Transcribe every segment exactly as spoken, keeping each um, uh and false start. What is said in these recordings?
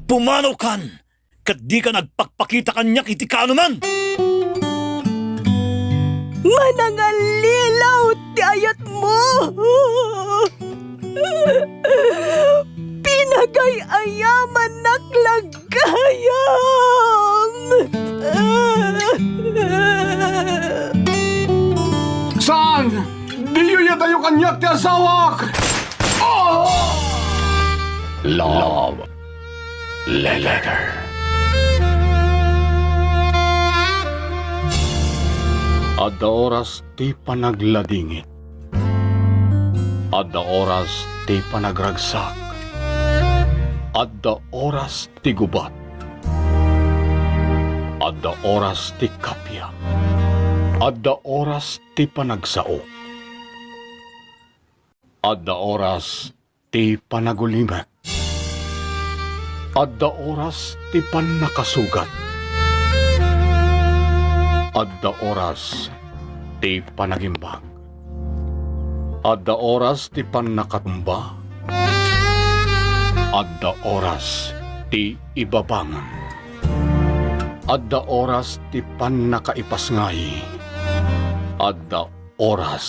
Pumanawkan! Ket dika agpakpakita kaniak iti kaanoman! Manangallilaw ti ayatmo! Pinagay-ayamannak la gayam! Saan! Diyo iyadayo kaniak ti asawak! Ah! Love Letter. Adda oras ti panagladingit. Adda oras ti panagragsak. Adda oras ti gubat. Adda oras ti kappia. Adda oras ti panagsao. Adda oras ti panagulimek. Adda oras ti pannakasugat. Adda oras ti panagimbag. Adda oras ti pannakatumba. Adda oras ti ibabangon. Adda oras ti pannakaipasngay. Adda oras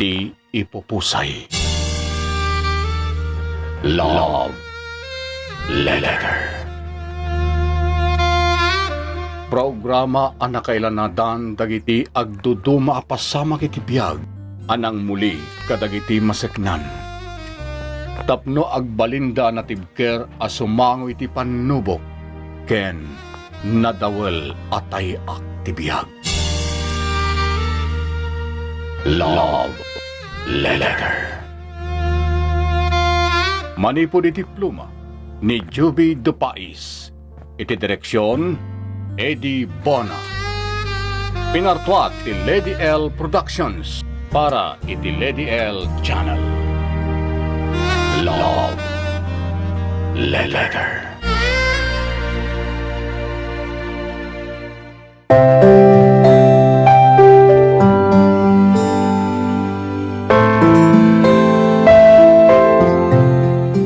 ti ipupusay. Love Letter. Programa a nakailanadan dagiti agduduma a pasamak iti biag a nangmuli kadagiti maseknan. Tapno agbalinda a natibker a sumango iti pannubok ken nadawel a tay-ak ti biag. Love Letter. Manipud iti pluma ni Juby de Pais, iti direksion, Eddie Bona. Pinartuat ti Lady L Productions para iti Lady L Channel. Love Letter.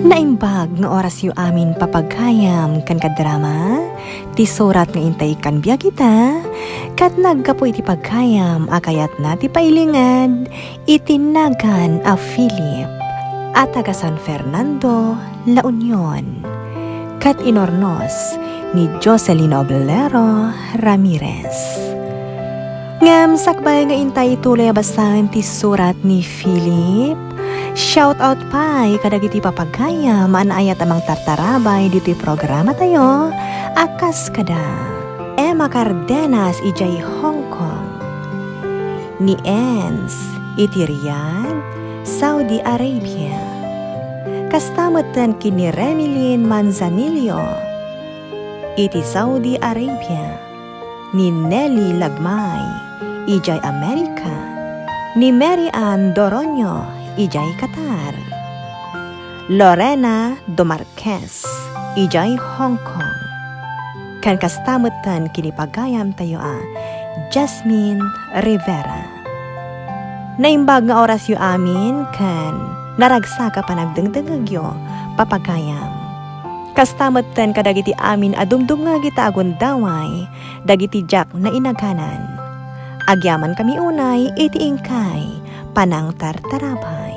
Naimbag nga orasyo amin, papagayam ken kadrama, ti surat nga intay ikkan biag ita, ket naggapu iti pagayam a kayatna ti pailinged iti nagan a Philip a taga San Fernando, La Union, ket inurnos ni Jocelyn Oblero Ramirez. Ngem sakbay nga intay ituloy a basaen ti surat ni Philip, shout out pay kadagiti papagayam a naayat a mangtartarabay ditoy programatayo a kas kada Emma Cardenas idiay Hong Kong, ni Ens iti Riyadh, Saudi Arabia. Kasta metten ken ni Remilin Manzanillo iti Saudi Arabia, ni Nelly Lagmay idiay Amerika, ni Mary Ann Doroño idiay Qatar, Lorena Dumar- Marquez, idiay Hong Kong. Ken kasta metten ken ni pagayamtayo a Jasmine Rivera. Naimbag nga orasyo amin ken naragsak a panagdengdengngegyo, papagayam. Kasta metten kadagiti amin a dumdumngeg ita a gundaway dagiti diak nainaganan. Agyamankami unay iti inkay panangtartarabay.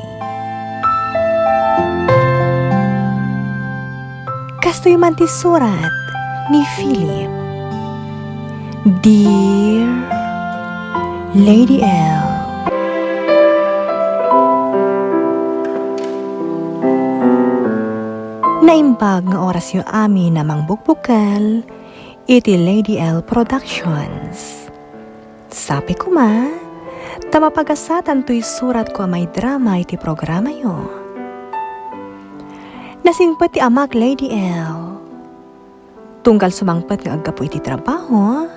Kastoy man ti surat ni Philip. Dear Lady L, naimbag nga orasyo amin a mangbukbukel iti Lady L Productions. Sapay koma, ta mapagasatantoy suratko a maidrama iti programayo. Nasingpet ti amak, Lady L. Tunggal sumangpet nga aggapu iti trabaho,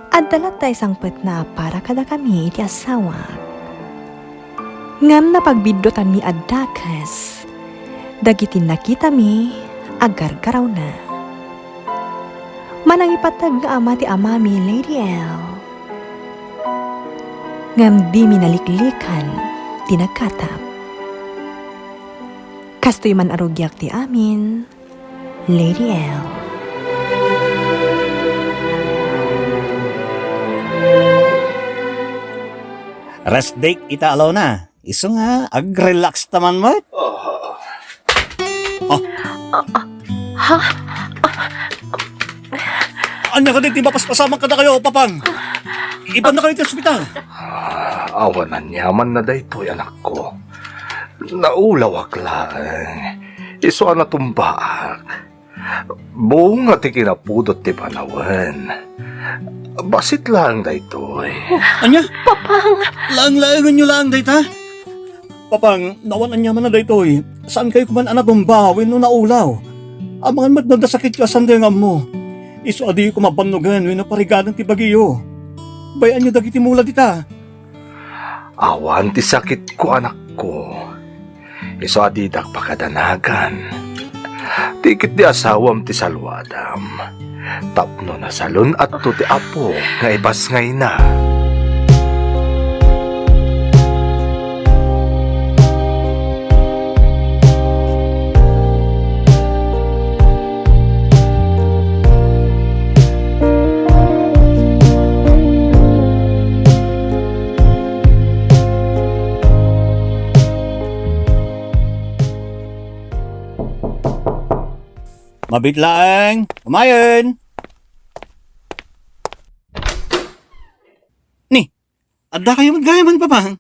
adda latta a sangpetna a para kadakami iti asawak. Ngem napagbiddutanmi a dakes dagiti nakitami a gargarawna. Manangipateg nga ama ti amami, Lady L. ngem dimi naliklikan ti nagkatap. Kastoy man a rugiak ti amin, Lady L. Rest break ita, Alona. Isu nga, ag-relax ta man met. Ah. Ah. Ha? Ania kadi ti mapaspasamak kadakayo, Papang? Ibannakayo iti ospital. Ah, awan aniamanna daytoy, anakko. Naulawak laeng. Isu a natumbaak. Bunga ti kinapudot ti panawen. Bassit laeng daytoy. Ania? Papang! Laeng-laengenyo laeng dayta? Papang, no awan aniamanna daytoy, saankayo koma a natumba wenno naulaw. Amangan met no adda sakityo a saan nga ammo. Isu a diyo koma bannogen wenno parigaden ti bagiyo. Bay-anyo dagiti mula dita. Awan ti sakitko, anakko. Isu a didak pakadanagan. Ti ket di asawam ti saluadam. Tapno nasalun-atto ti Apo nga ipasngayna. Mabiit laeng, umayen. Ni, addakayo met gayam, Papang?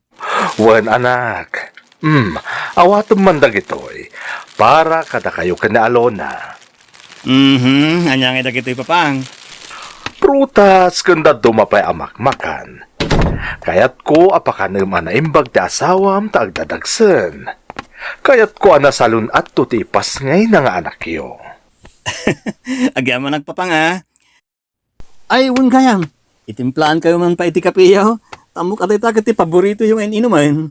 Wen, anak. Hmm, awatem man dagitoy. Para kadakayo ken ni Alona. Mhm, ania ngay dagitoy, Papang? Prutas ken dadduma pay a makmakan. Kayatko a pakanem a naimbag ti asawam ta agdadagsen. Kayatko a nasalun-atto ti ipasngayna nga anakyo. Agyamanak, Papang, a. Ay, wen gayam, itimplaankayo man pay iti kapeyo. Ammok a dayta ket ti paboritoyo nga in-inumen.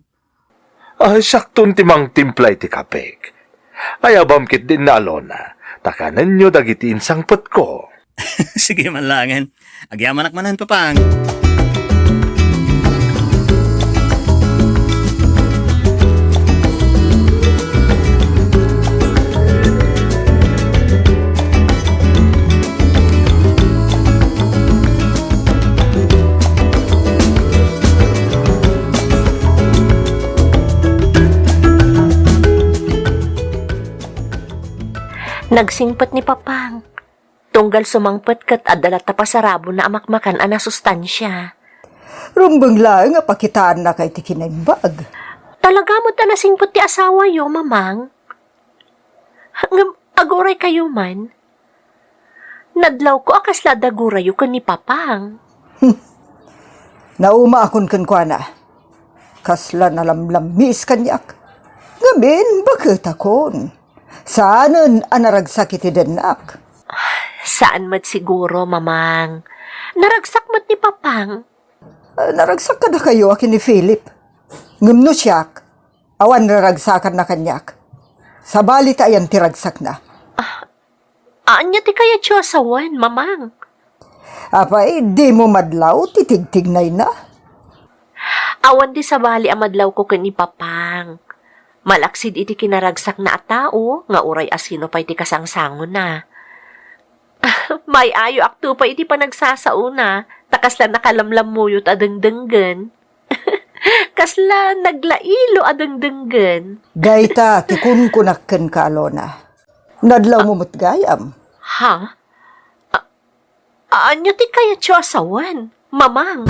Ay, siakton ti mangtimpla iti kapek. Ayabam ketdi ni Alona, ta kanenyo dagiti insangpetko. Sige man laengen. Agyamanak manen, Papang. Nagsingpet ni Papang. Tunggal sumangpet ket adda latta pasarabona a makmakan a nasustansia. Rumbeng laeng a pakitaannaka iti kinaimbag. Talaga met a nasingpet ti asawayo, Mamang. Ngem aguraykayo man. Nadlawko a kasla adda gurayyo ken ni Papang. Hmm. Naumaakon kenkuana. Kasla nalamlammis kaniak. Ngamin, baketakon. Saanen a naragsak iti dennak. Saan met siguro, Mamang. Naragsak met ni Papang. Ah, naragsak kadakayo a ken ni Philip. Ngem no siak, awan raragsakanna kaniak. Sabali ta ayan ti ragsakna. Ah, ania ti kayatyo a sawen, Mamang? Apay, dimo madlaw ti tigtignayna? Awan ti sabali a madlawko ken ni Papang. Malaksid iti kinaragsakna a tao nga uray asino pay ti kasangsangona. May-ayoakto pay iti panagsasaona, ta kasla nakalamlammuyot a dengdenggen. Kasla naglailo a dengdenggen. Dayta ti kunkunak kenka, Alona. Nadlawmo met gayam. Ha? A-, ania ti kayatyo a sawen, Mamang?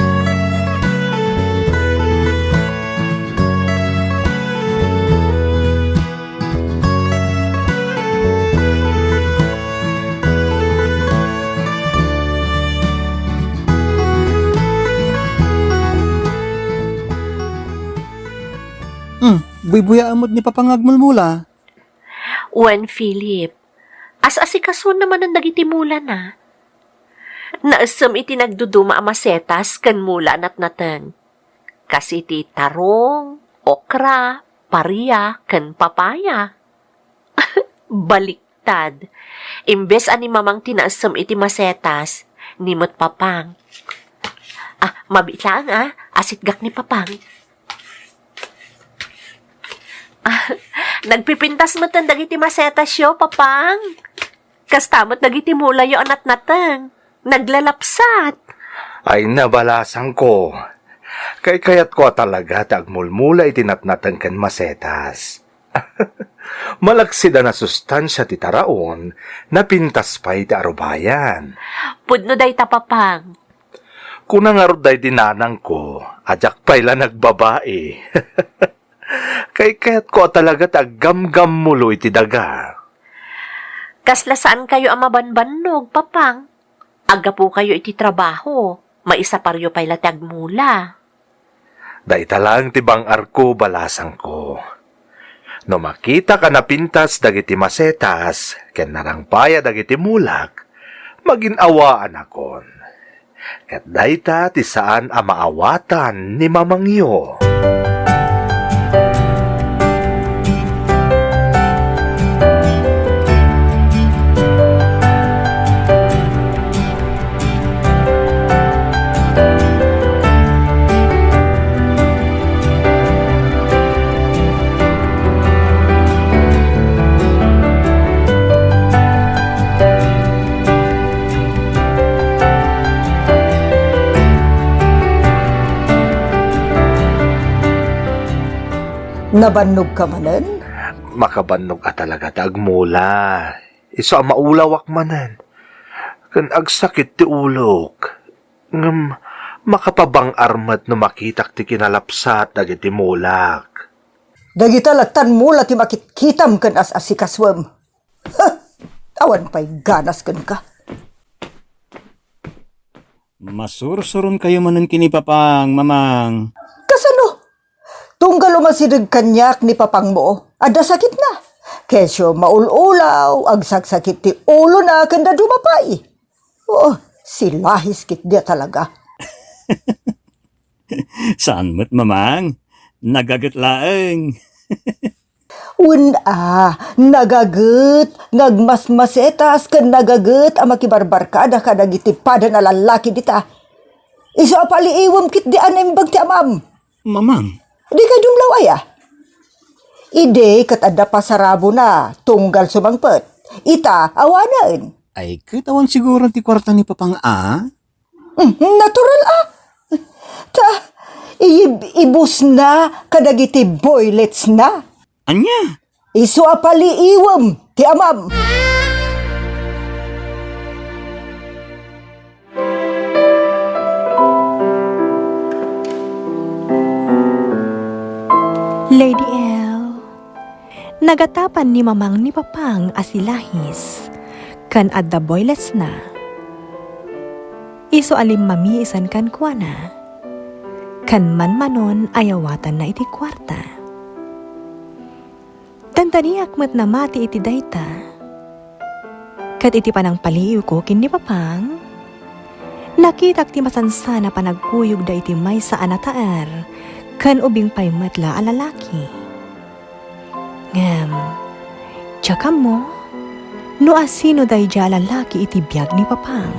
Hmm, buybuyaem met ni Papang agmulmula. Wen, Philip, as-asikasona manen dagiti mulana. Naessem iti nagduduma a masetas ken mula a natnateng. Kas iti tarong, okra, paria, ken papaya. Baliktad. Imbes a ni Mamang ti naessem iti masetas, ni met Papang. Ah, mabiit laeng, ah. Asitgak ni Papang. Ah, nagpipintas metten dagiti masetasyo, Papang. Kasta met dagiti mulayo a natnateng. Naglalapsat. Ay, nabalasangko. Kaykayatko a talaga ti agmulmula iti natnateng ken masetas. Malaksid a nasustansia ti taraon, napintas pay ti arubayan. Pudno dayta, Papang. Kuna ngarud daydi nanangko, a diak pay la nagbabai. Kaykayatko a talaga ti aggamgammulo iti daga. Kasla saankayo a mabanbannog, Papang. Aggapukayo iti trabaho, maisaparyo pay la ti agmula. Dayta laeng ti bang-arko, balasangko. No makitak a napintas dagiti masetas ken narangpaya dagiti mulak, magin-awaanakon. Ket dayta ti saan a maawatan ni mamangyo. Nabannogka manen? Makabannog a talaga ta agmula. Isu a maulawak manen. Ken agsakit ti ulok. Ngem makapabang-ar met no makitak ti kinalapsat dagiti mulak. Dagita lattan mula ti makitkitam ken as-asikasuem. Huh! Awan pay ganas kenka. Masursuronkayo manen ken ni Papang, Mamang. Kasano? Tunggal umasideg kaniak ni Papangmo, adda sakitna. Kesyo maul-ulaw, agsaksakit ti ulona ken dadduma pay. Oh, si Lahis ketdi a talaga. Saan met, Mamang? Nagaget laeng. Wen a, nagaget nga agmasmasetas ken nagaget a makibarbarkada kadagiti padan a lallaki dita. Isu a paliiwem ketdi a naimbag ti amam. Mamang. Dikay dumlaw aya? Idi ket adda pasarabona tunggal sumangpet. Ita, awanen. Ay, ket awan siguron ti kuarta ni Papang a? Hmm, natural a. Ta, iyib-ibusna kadagiti boyletsna. Ania? Isu a paliiwem ti amam. Lady L, nagatapan ni Mamang ni Papang a si Lahis, ken adda boyletsna. Isu a limmamiisen kenkuana, ken manmanon ay awatanna iti kuarta. Dandaniak met namati iti dayta. Ket iti panangpaliiwko ken ni Papang, nakitak ti masansan a panagkuyogda iti maysa a nataer ken ubing pay met la a lalaki. Ngem, diak ammo no asino daydiay a lalaki iti biag ni Papang.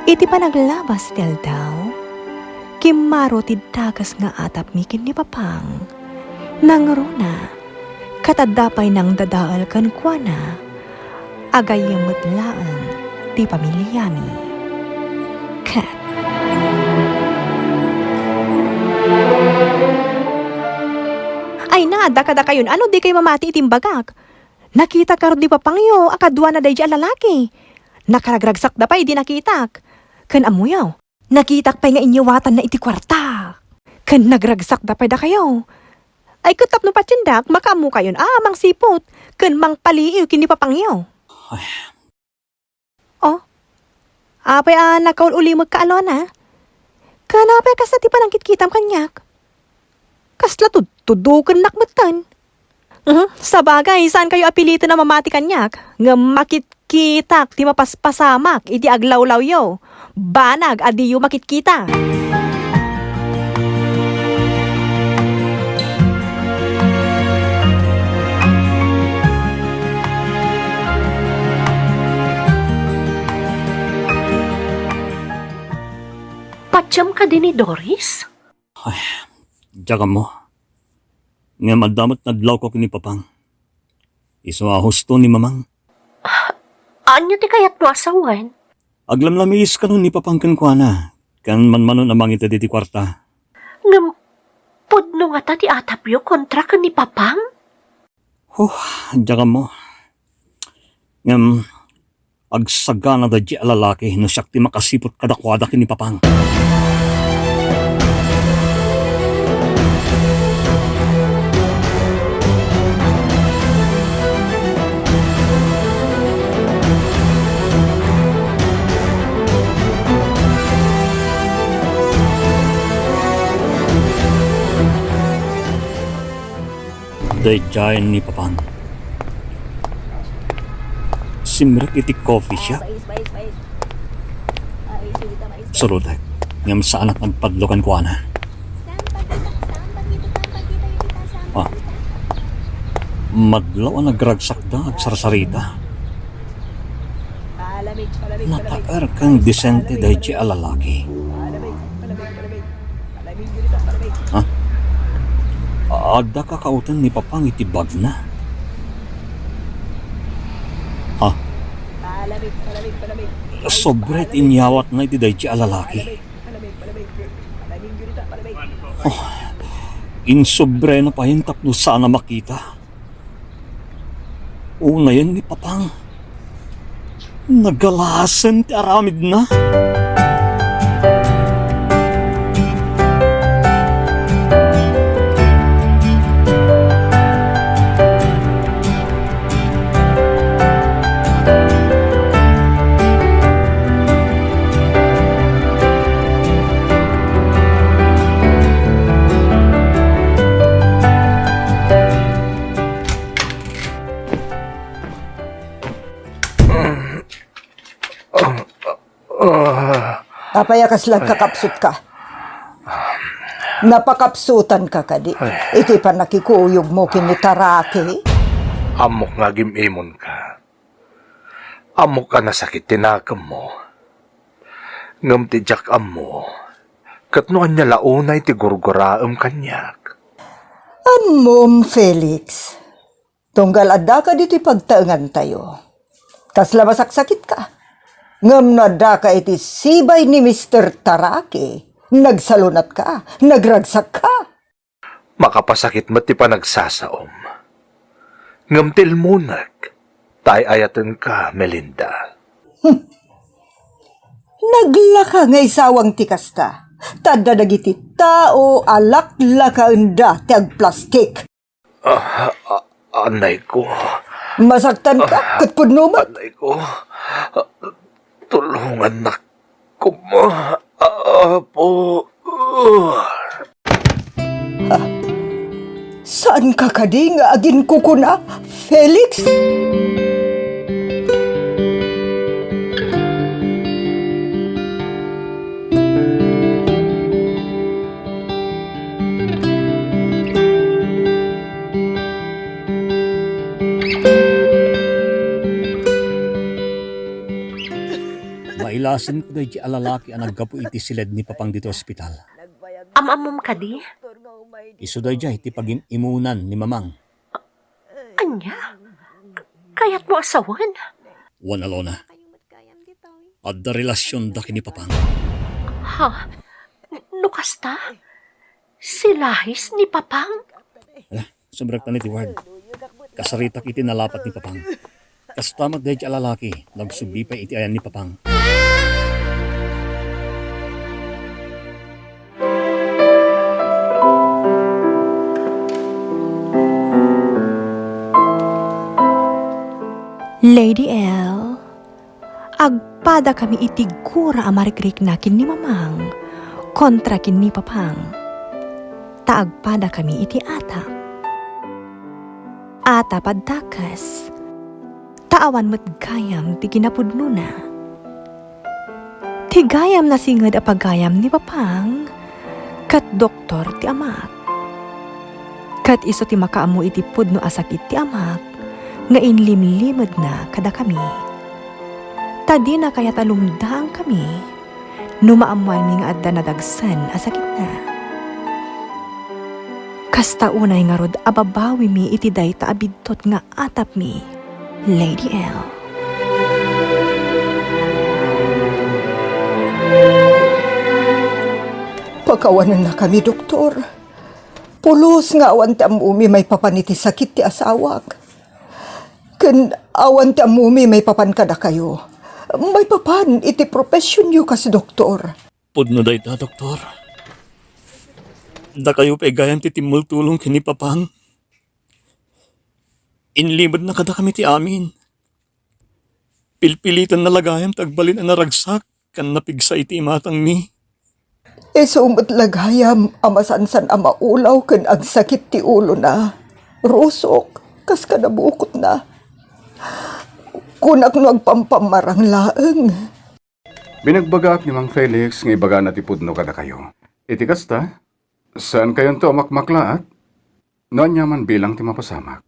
Iti panaglabas ti aldaw, kimmaro ti dakes nga atapmi ken ni Papang. Nangruna, ket adda pay nangdadael kenkuana, agayyem met laeng ti pamiliami. Ket Ay na, adda kadakayon, ano, dikay mamati iti imbagak? Nakitak ngarud ni Papangyo a kaduana daydiay a lalaki. Nakaragragsakda pay idi nakitak. Ken ammoyo, nakitak pay nga inyawatanna iti kuarta. Ken nagragsakda pay dakayo. Ay, ket tapno patiendak, makaammokayon a mangsiput ken mangpaliiw ken ni Papangyo. Ay. Oh? Apay a nakaul-ulimekka, Alona? Ken apay kasta ti panangkitkitam kaniak? Kasla tudtudukennak metten. Mhm, sabagay, saankayo a piliten a mamati kaniak, ngem makitkitak ti mapaspasamak iti aglawlawyo. Banag a diyo makitkita. Atiam kadi ni Doris? Ay, diak ammo. Ngem adda met nadlawko ken ni Papang. Isu a husto ni Mamang. Ania ti kayatmo a sawen? Aglamlamiis kano ni Papang kenkuana, ken manmanon a mangita diti kuarta. Ngem, pudno ngata ti atapyo kontra ken ni Papang? Huh, diak ammo. Ngem, agsagana daydiay a lalaki no siak ti makasiput kadakuada ken ni Papang. Daydiay ni Papang. Simrek iti coffee shop. Surotek, ngem saanak nagpadlo kenkuana. Ah. Madlaw a nagragsakda, agsarsarita. Napaer ken Vicente daydiay a lalaki. Ha? Adda kakauten ni Papang iti bagna. Ha? Sobre ti inyawatna iti daydiay a lalaki. Oh, insobrena payen tapno saan a makita. Unayen ni Papang. Nagalasen ti aramidna. Apay a kasla agkakapsutka? Napakapsutanka kadi iti pannakikuyogmo ken ni Taraki? Ammok nga agim-imonka. Ammok a nasakit ti nakemmo. Ngem ti diak ammo, ket no ania la unay ti gurguraem kaniak. Ammom, Felix. Tunggal addaka ditoy pagtaengantayo, kasla masaksakitka. Ngem no addaka iti sibay ni Mister Taraki, nagsalunatka, nagragsakka. Makapasakit met ti panagsasaom. Ngem tilmonek, ta ay-ayatenka, Melinda. Naglaka nga isawang ti kasta, ta adda dagiti tao a laklakaenda ti agplastik. Ah, ah, anay ko. Masaktanka, ket pudno met. Anay ko. Tulongannak koma, Apo. Ha? Saanka kadi nga aginkukuna, Felix? Mailasinko daydiay a lalaki a naggapu iti siled ni Papang ditoy ospital. Am-ammom kadi? Isu daydiay ti pagim-imunan ni Mamang. Ania? Kayatmo a sawen? Wen, Alona. Adda relasionda ken ni Papang. Ha? No kasta, silahis ni Papang? Ala, sumrektan iti ward. Kasaritak iti nalapat ni Papang. Kasta met daydiay a lalaki, nagsubli pay iti ayan ni Papang. Lady L, agpadakami iti gura a marikrikna ken ni Mamang kontra ken ni Papang, ta agpadakami iti atap. Atap a dakes, ta awan met gayam ti kinapudnona. Ti gayam nasinged a pagayam ni Papang ket doktor ti amak. Ket isu ti makaammo iti pudno a sakit ti amak nga inlimlimedna kadakami. Ta dina kayat a lumdaangkami no maammoanmi nga adda nadagsen a sakitna. Kasta unay ngarud a babawimi iti dayta a bidtot nga atapmi, Lady L. Pakawanennakami, doktor. Pulos nga awan ti ammomi maipapan iti sakit ti asawak. Ken awan ti ammomi maipapan kadakayo. Maipapan iti professionyo kas doktor. Pudno dayta, doktor. Dakayo pay gayam ti timmultulong ken ni Papang. Inlimedna kadakami ti amin. Pilpilitenna la gayam ti agbalin a naragsak ken napigsa iti imatangmi. Isu met la gayam a masansan a maulaw ken agsakit ti ulona. Rusok, kas kada bukotna. Kunak no agpampammarang laeng. Binagbagaak ni Mang Felix nga ibagana ti pudno kadakayo. Iti kasta, saankayonto a makmaklaat no aniaman bilang ti mapasamak.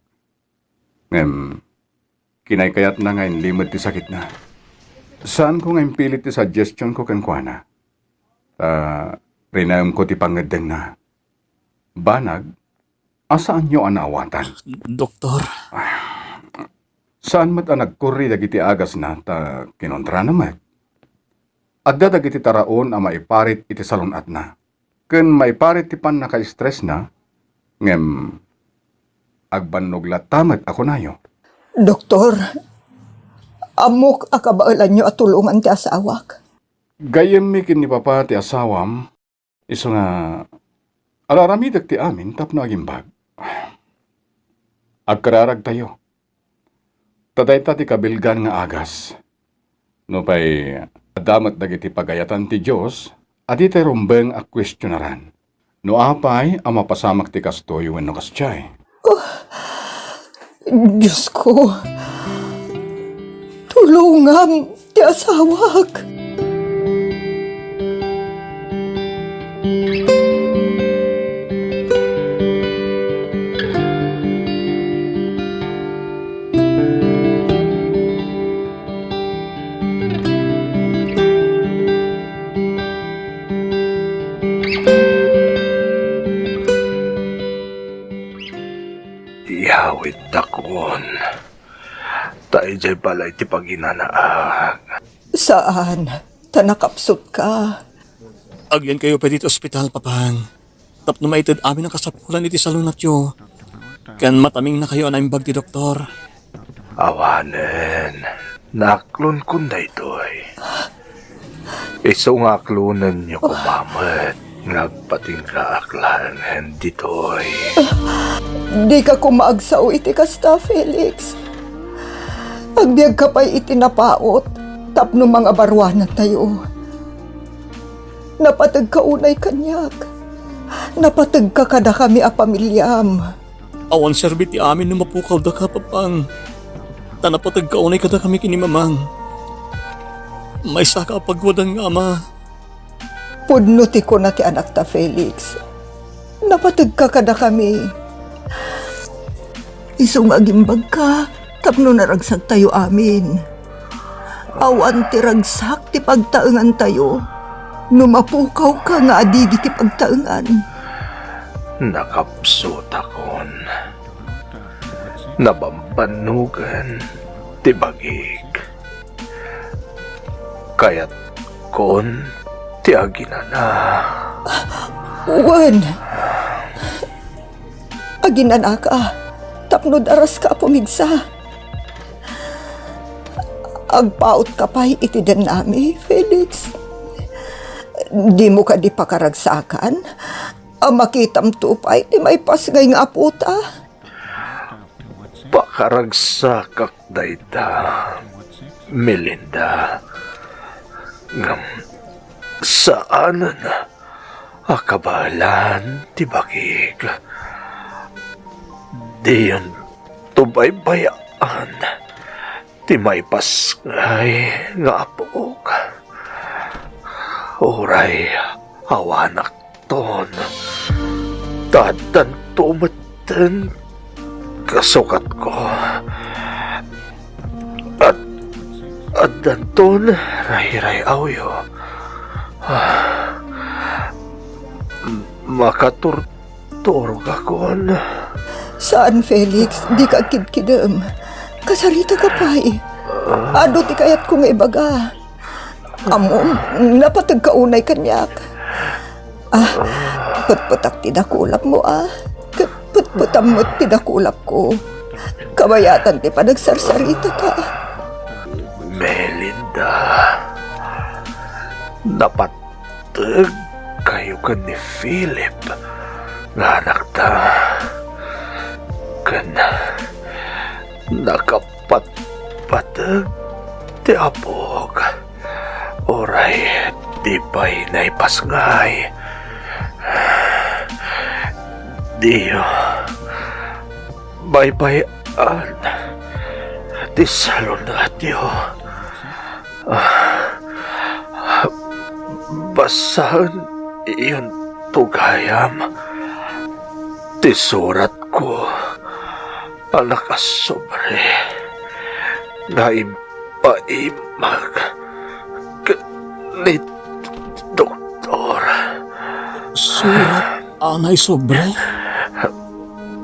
Ngem, kinaykayatna nga inlimed ti sakitna. Saanko nga impilit ti suggestionko kenkuana. Ta, rinaemko ti pangngeddengna. Banag, a saanyo a naawatan. Doktor. Saan met a nagkurri dagiti agasna ta kinontrana met. Adda dagiti taraon a maiparit iti salun-atna. Ken maiparit ti pannaka-stressna, ngem agbannog latta met a kunayo. Doktor, ammok a kabaelanyo a tulongan ti asawak. Gayyemmi ken ni Papa ti asawam, isu nga ar-aramidek ti amin tapno agimbag. Agkararagtayo. Ta dayta ti kabilgan nga agas. Nupay adda met dagiti pagayatan ti Dios a ditay rumbeng a kuestionaran. No apay a mapasamak ti kastoy wenno kasdiay? Diosko, tulongam ti asawak. Iyawidtakon, ta idiay balay ti paginanaak. Saan, ta nakapsutka. Agyankayo pay ditoy ospital, Papang. Tapno maited amin a kasapulan iti salunatyo. Ken mataminnakayo a naimbag ti doktor. Awanen, naaklonkon daytoy. Isu nga aklonenyo koma met nga agpatinggaak laengen ditoy. Dika koma agsao iti kasta, Felix. Agbiagka pay iti napaut tapno mangabaruanantayo. Napategka unay kaniak. Napategka kadakami a pamiliam. Awan serbi ti amin no mapukawdaka, Papang. Ta napategka unay kadakami ken ni Mamang. Maysaka a pagwadan nga ama. Pudno ti kuna ti anakta, Felix. Napategka kadakami. Isu nga agimbagka tapno naragsaktayo amin. Awan ti ragsak ti pagtaengantayo no mapukawka nga adidi ti pagtaengan. Nakapsutakon. Nabambannogen ti bagik. Kayatkon ti aginana. Wen, aginanaka tapno daraska a pumigsa. Agpautka pay iti dennami, Felix. Dimo kadi pakaragsakan a makitamto pay ti maipasngay nga apota? Pakaragsakak dayta, Melinda. Ngem saanen a kabaelan ti bagik. Diyonto baybay-an ti maipasngay nga apok. Uray awanakton, ta addanto metten kasukatko. Ad-, addanton rayray-awyo. Makaturturogakon. Saan, Felix, dika agkidkidem. Kasaritaka pay. Adu ti kayatko nga ibaga. Ammom, napategka unay kaniak. Ah, petpetak ti dakulapmo, ah. Ket petpetam met ti dakulapko. Kabayatan ti panagsarsaritaka. Melinda, napateg kayo ken ni Philip nga anakta. Ken nakapatpateg ti apok. Uray di pay naipasngay. Diyo baybay-an ti salun-atyo. Ah, basaen iyon to gayam ti suratko a nakasobre nga impaimak ken ni Doktor. Surat a naisobre?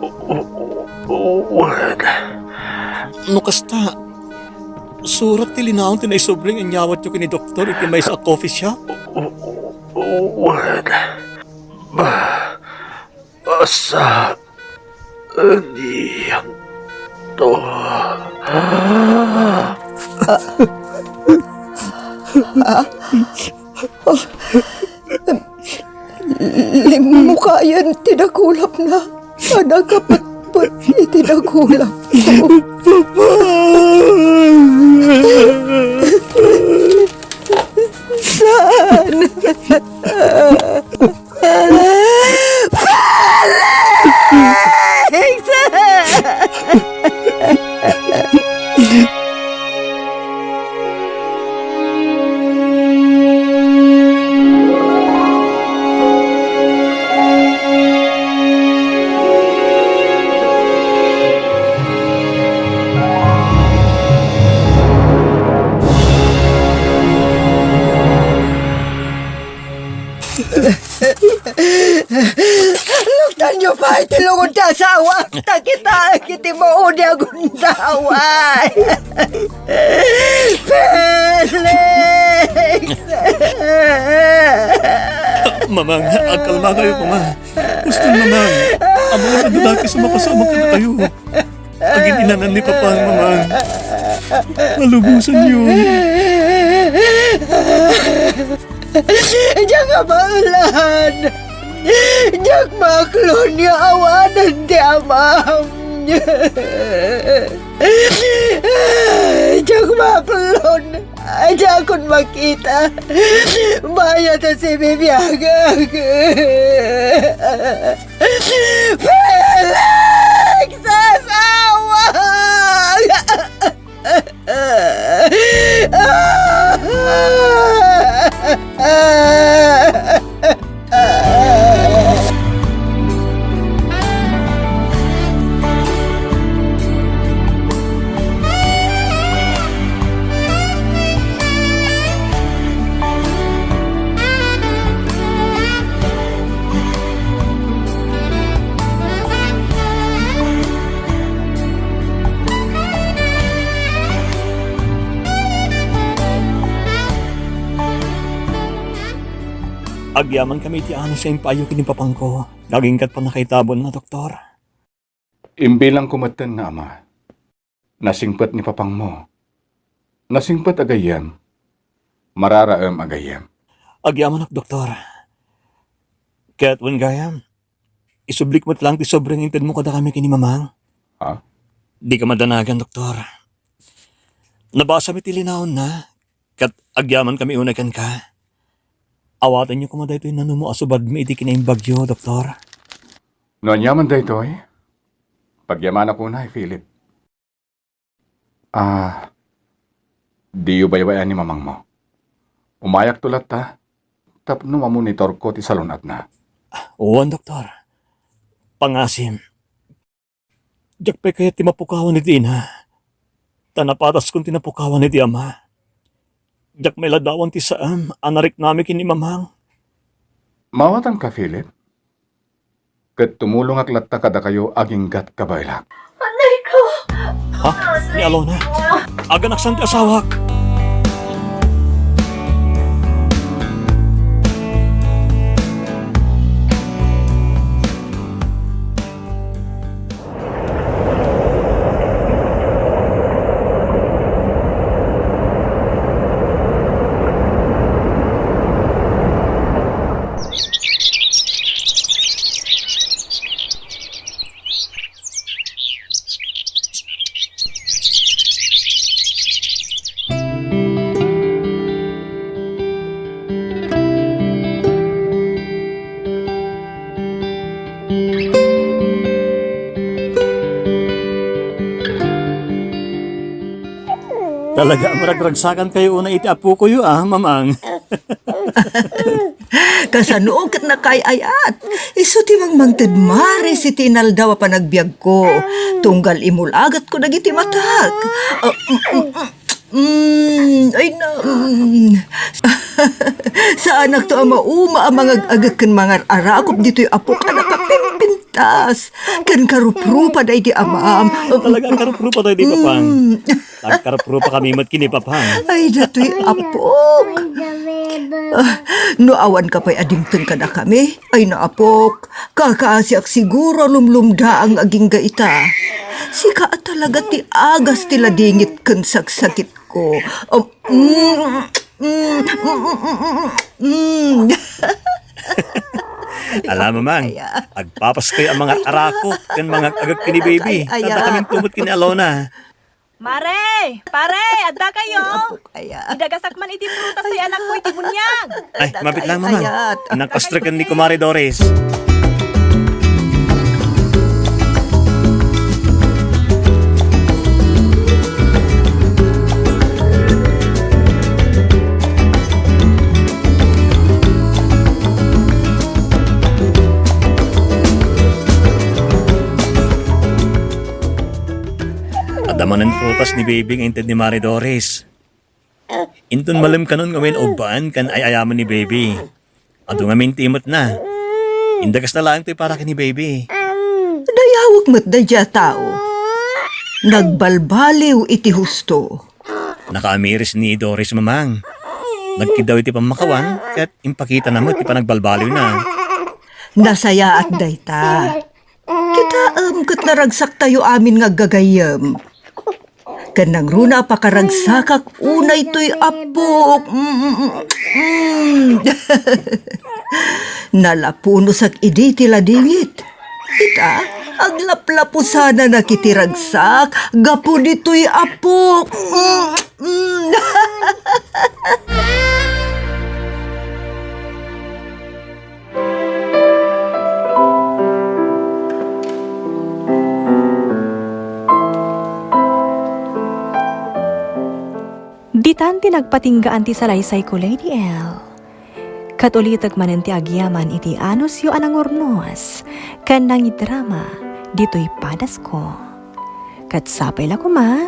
U-, u-, u-, wen. No kasta, surat ti linaon ti naisobre nga inyawatyo ken ni Doktor iti maysa a coffee shop? U-, u-, u-, wen. Ba-, Basaen iyanto. Ah, ah, oh, limmukayen ti dakulapna a nakapatpet iti dakulapko. Saan? Felix! Luktanyo pay ti lungod ti asawak, ta kitaek iti maudi a gundaway. Felix! Mamang, agkalmakayo koma. Uston, Mamang. Ammok a dudaki sa mapasamak kadakayo. Agin-inanan ni Papang, Mamang. Malubosanyon. Diak mabaelan. Diak maaklon nga awanen ti amam. Diak maaklon. Diakon makita. Bayat a sibibiagak. Felix! Asawa! Agyamankami iti anus nga impaayyo ken ni papangko, agingga ti pannakaitabonna, Doktor. Imbilangko metten nga ama. Nasingpet ni papangmo. Nasingpet a gayyem. Mararaem a gayyem. Agyamanak, Doktor. Ket wen gayam, isublik met laeng ti sobre nga intedmo kadakami ken ni Mamang. Ha? Dika madanagan, Doktor. Nabasam iti linaonna, ket agyamankami unay kenka. Awatenyo koma daytoy nanumo a subadmi idi kinaimbagyo, Doktor. No aniaman daytoy, pagyamanak unay, Philip. Ah, diyo baybay-an ni mamangmo. Umayakto latta tapno mamonitorko ti salun-atna. Wen, Doktor. Pangasim. Diak pay kayat ti mapukawan iti ina, ta napataskon ti napukawan iti ama. Diak mailadawan ti saem a nariknami ken ni Mamang. Maawatanka, Philip? Ket tumulongak latta kadakayo aginggat kabaelak. Anay ko! Ha? Ni Alona? Aganaksan ti asawak! Talaga, maragragsakan kayo una iti apokoyo, ah, Mamang. Kasano ket nakaay-ayat? Isu ti mangmangted maris iti inaldaw a panagbiagko. Tunggal imulagatko dagiti matak. Ah, mm, mm, mm. Mm, ay na, mm. Saanakto a mauma a mangag-agek ken mangar-arakop ditoy apok a nakapimpintas ken karuprupa daydi amam. Talaga, karuprupa daydi papang. Mm. Agkaruprupa kami met ken ni Papang. Ay, datoy apok. Ah, no awan ka pay a dimteng kadakami, ay, no apok, kakaasiak siguro a lumlumdaang agingga ita. Sika a talaga ti agas ti ladingit ken saksakitko. Um, mm, mm, mm, mm, mm. Ala, Mamang, agpapas kayo a mangar-arakop ken mangag-agek ken ni Baby. Ay, ay, ay, ah. Tanda kami tumot ken ni Alona. Mare! Pare! Adda kayo? Ay, apok, ay, ah. Idagasak man iti prutas ti anakko iti buniag. Ay, mabit lang, Mamang. Ay, ay, ah. Nang-ostriken ni Kumare Doris. Adda manen prutas ni Baby nga inted ni Mare Doris. Inton malem kanon ngamin ubbaen ken ay-ayamen ni Baby. Adu ngamin ti imetna. Indagasta laeng toy para ken ni Baby. Dayawek met daydiay a tao. Nagbalbaliw iti husto. Nakaamiris ni Doris, Mamang. Nagkiddaw iti pammakawan ket impakitana met ti panagbalbaliwna. Nasayaat dayta. Kitaem ket naragsaktayo amin nga aggagayyem. Ken nangruna a pakaragsakak unay toy apok. Mm, mm, mm. Nalapunosak idi ti ladingit. Ita, aglaplapusanana iti ragsak gapu ditoy apok. Mm, mm. Ditan ti nagpatinggaan ti salaysayko, Lady L. Ket ulitek manen ti agyaman iti anusyo a nangurnos ken nangidrama ditoy padasko. Ket sapay la koma,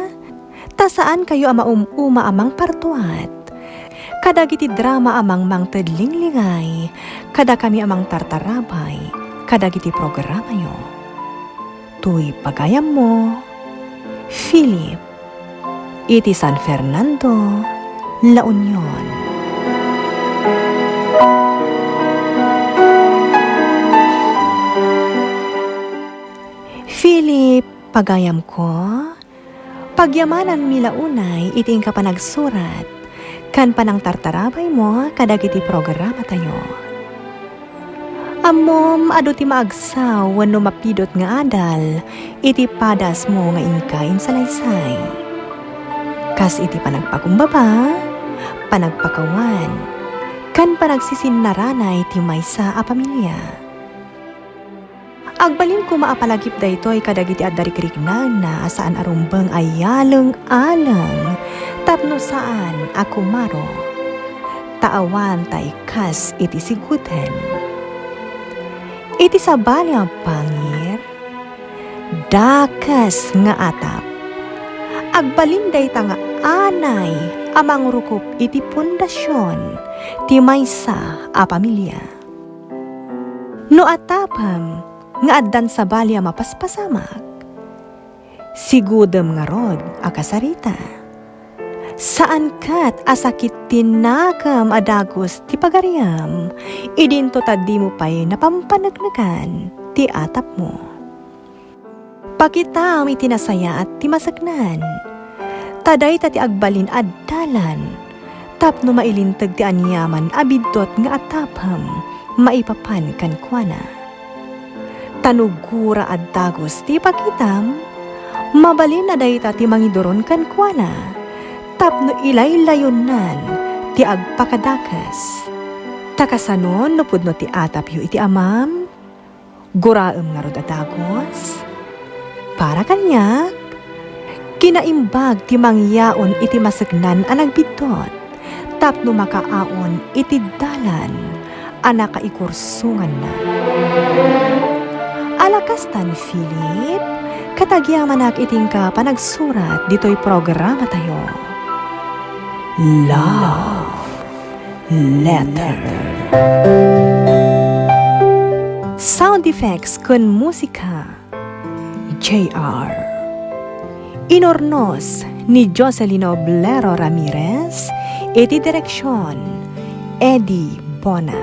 ta saankayo a maum-uma a mangpartuat kadagiti drama a mangmangted linglingay kadakami a mangtartarabay kadagiti programayo. Toy pagayammo, Philip, iti San Fernando, La Union. Philip, pagayamko, pagyamananmi la unay iti inka panagsurat ken panangtartarabaymo kadagiti programatayo. Ammom, adu ti maagsaw wenno mapidut nga adal iti padasmo nga inka insalaysay. Kas iti panagpakumbaba, panagpakawan, ken panagsisinnarana iti maysa a pamilia. Agbalin koma a palagip daytoy kadagiti adda rikriknaenna a saan a rumbeng a yaleng-aleng tapno saan a kumaro, ta awan ta ikkas iti siguden. Iti sabali a bangir, dakes nga atap. Agbalin dayta nga anay a mangrukup iti pundasion ti maysa a pamilia. No atapem nga addan sabali a mapaspasamak, sigudem ngarud a kasarita. Saan ket a sakit ti nakem a dagus ti pagariam idinto ta dimo pay napampaneknekan ti atapmo. Pakitam iti nasayaat ti maseknan, ta dayta ti agbalin a dalan tapno mailinteg ti aniaman a biddut nga atapem maipapan kenkuana. Ta no gura a dagus ti ipakitam, mabalin a dayta ti mangiduron kenkuana tapno ilaylayonnan ti agpakadakes. Ta kasano no pudno ti atapyo iti amam? Guraem ngarud a dagus? Para kaniak, kinaimbag ti mangyaon iti maseknan a nagbiddut tapno makaaon iti dalan a nakaikursonganna. A la kastan, Philip, ket agyamanak iti inka panagsurat ditoy programatayo. Love Letter. Sound effects ken musika, J R. Inurnos ni Jocelyn Oblero Ramirez, iti direksyon, Eddie Bona.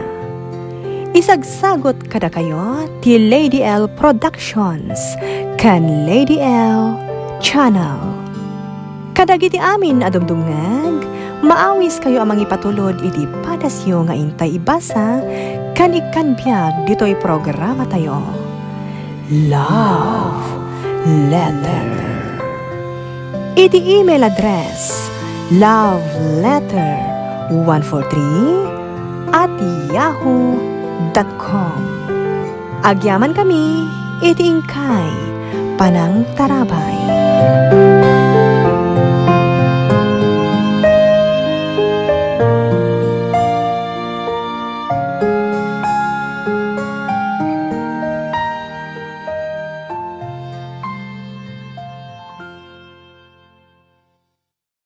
Isagsagut kadakayo ti Lady L Productions ken Lady L Channel. Kadagiti amin a dumdumngeg, maawiskayo a mangipatulod iti padasyo nga intay ibasa ken ikkan biag ditoy programatayo. Love Letter. Iti email address, love letter one four three at yahoo dot com. Agyaman kami iti inkay panangtarabay.